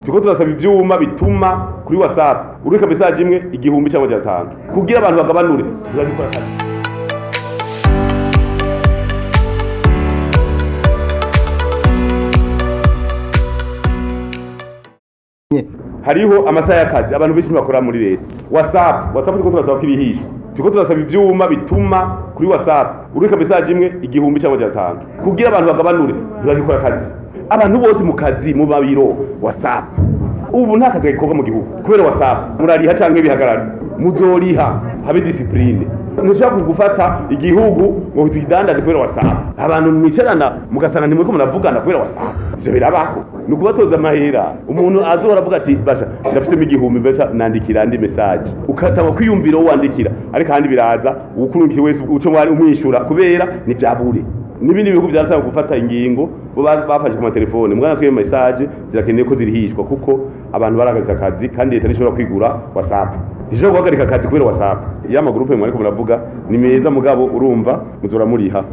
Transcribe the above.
Turiko turasaba ivyuma bituma kuri WhatsApp urika message imwe 1000 cyangwa 500 kugira abantu bagabanure. Turabikora akazi. Hariho amasaha y'akazi, abantu benshi bakora muri leta. WhatsApp turiko turasaba ko ibihishwa, turiko turasaba ivyuma bituma kuri WhatsApp urika message imwe 1000 cyangwa 500 kugira abantu bagabanure. Turabikora akazi, abantu bose mu kazi, mu mabiro, WhatsApp. Ubu nta kazi gakorwa mu gihugu kubera WhatsApp. Murariha canke bihagarara, muzoriha, habe discipline. Ntushobora gufata igihugu ngo tukidandaze kubera WhatsApp. Abantu mwicarana mugasanga ntimuriko muravugana kubera WhatsApp, ivyo birabaho. Ni ukubatoza amahera. Umuntu azohora avuga ati: "Basha, ndafisemo 1000, basha nandikira andi message." Ukatanga kwiyumvira uwo wandikira, ariko ahandi biraza uwukurungiye wese uco mwari umwishura kubera ntivyabure. N'ibindi bihugu byarasaba gufata ingingo, bo bafashe ku matelefone. Mwana, twe message zirakeneye ko zirihishwa kuko abantu barahagaritse akazi, kandi leta ntishobora kwigura WhatsApp, ntishobora guhagarika akazi kubera WhatsApp. Iyo amagroupe mwariko muravuga ni meza, mugabo urumva muzora muriha.